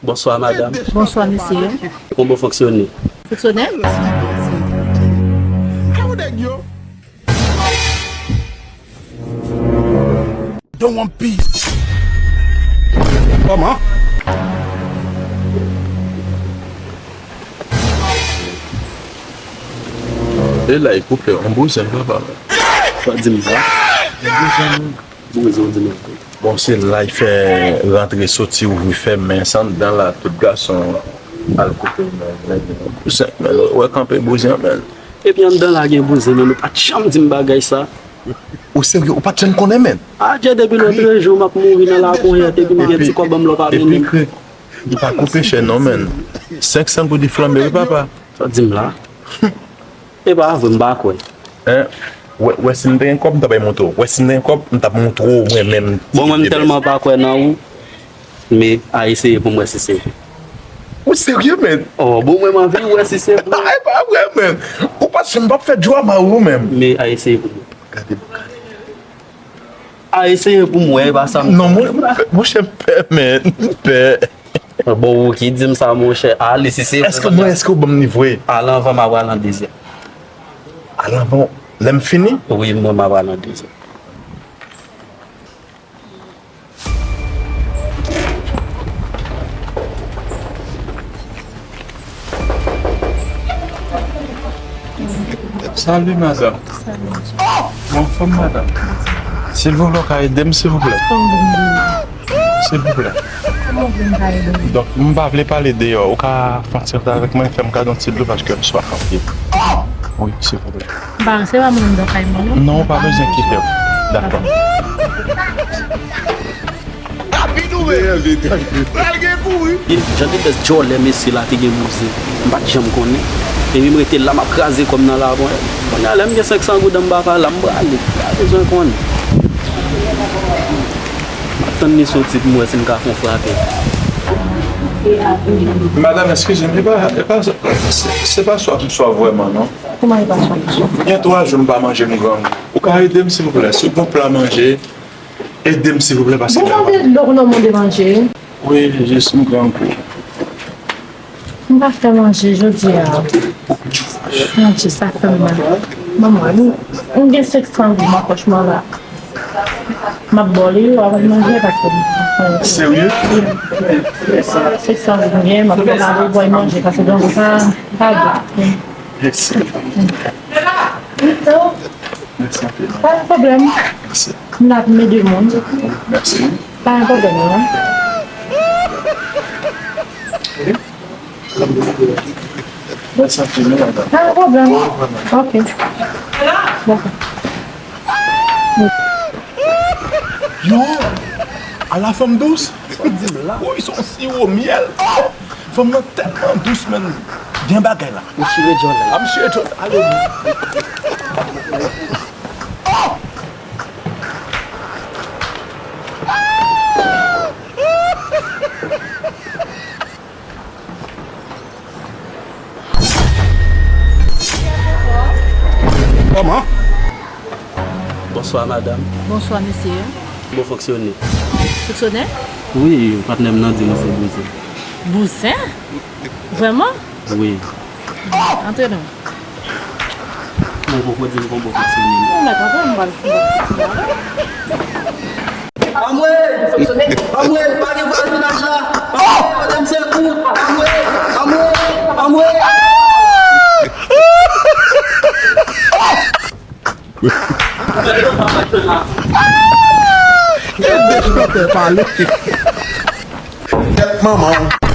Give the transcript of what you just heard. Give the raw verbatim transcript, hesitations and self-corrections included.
Bonswa, madanm. Bonswa, mesye. Kòman w fonksyone? Fonksyone? Don't want peace. Kòman? E la, e koupe, on bouzen, papa. Sa di m sa? On bouzen, non. Bon, se la y fè rantre soti, ouvri fèmen, se anndan la tout gason al koupe men, men, men, men, wè kanpe bouzen an, men. Epi anndan la gen bouzen, men nou pa t janm di m bagay sa. Ou serye? Ou pa t janm konnen, men? Adje, depi lòtrejou m ap mouri nan lapriyè, depi m gen ti kòb, ban m lò pa mennen. Epi, epi, ou pa koupe chè non, men. Senk san goud li flanbe, wi, papa. Sa w di m la? E pa vre, m pa kwè. Hein? Wè, wè si m te gen kòb, m ta bay montre w. Wè si m te gen kòb, m t ap montre w mwen menm. Bon, mwen, m tèlman pa kwè nan ou, men a eseye pou m wè si se vre. Ou serye, men? Oh, bon, mwen, m anvi wè si se vre. E pa vre, men. Ou pa, m p ap fè djwa ma ou menm. Men a eseye pou mwen. Gade, gade. A eseye pou m wè, e pa sa m... Non, mwen, monchè, m pè, men, m pè. Bon, ou ki di m sa, monchè. Ale, si se vre. Èske mwen, èske w ban m li vre? Ale anvan m, apre ale an dezyèm. Ale anvan, lè m fini? Wi, mwen, m apre ale an dezyèm. Salut, madame. Salut. Bon, anfòm, madame. Silvouplè, ou ka ede m, silvouplè? Silvouplè. Donk, m pa vle pale deyò. Ou ka fè yon ti rete avèk mwen, fè m gade yon ti dlo, paske m swaf anpil. Wi, silvouplè. M pa, se pa mwen menm nan kay mwen, non. Non, ou pa bezwen kite m. Dakò. Rapid ou menm. Pral gen kouri. Jan de bèt djòlè mesye la te gen bouzen. M pa t janm konnen. Epi m rete la, m ap kraze kò m nan laponyèt. Kounye a, lè m gen senk san goud an m pa pale, m prale. Pa bezwen konnen. M ap tann li soti pou m wè si m ka fè yon frape. Madame, excusez-moi, e pa, e pa, se, se pa swaf m swaf vrèman, non. Kòman e pa swaf ou swaf? Gen twa jou m pa manje, m grangou. Ou ka ede m, silvouplè? Si w gon pla manje, ede m, silvouplè, paske... Bon, mande dlo, non, mande manje. Wi, jis m grangou. M pa fè manje jodi a. Adje, sa fè m mal. Manman, m, m gen senk san goud nan pòch mwen la. M ap ba w li, w ap manje paske m pa fè. Serye? Wi. Senk san goud m gen, m ap fè mal, w bay manje paske grangou pa, pa bon. Mèsi. Mèsi anpil. Pa gen pwoblèm. Mèsi. M la pou m ede moun. Mèsi. Pa gen pwoblèm, non. Mèsi anpil, wi, madanm. Pa gen pwoblèm. Ok. Dakò. Yo! Ala fanm dous! Sa w di m la? Woy, se yon siwo myèl! Oh! Fanm nan tèlman dous, men gen bagay la. M chire djòlè. A, m chire djòlè. Ale. Oh! Kòman? Bonswa, madanm. Bonswa, mesye. Bon fonksyone. Fonksyone? Wi, patnè m nan di nou se bouzen. Bouzen? Vrèman? Wi. Antre non. Mwen poko di m konbo fonksyone. Ou mèt antre, m pral fè yon ti bagay. Anmwe! Anmwe! Pa gen vwazinaj la! Anmwe! Mande m sekou! Anmwe! Anmwe! Anmwe! Ede chantè pale. Kèt manman w.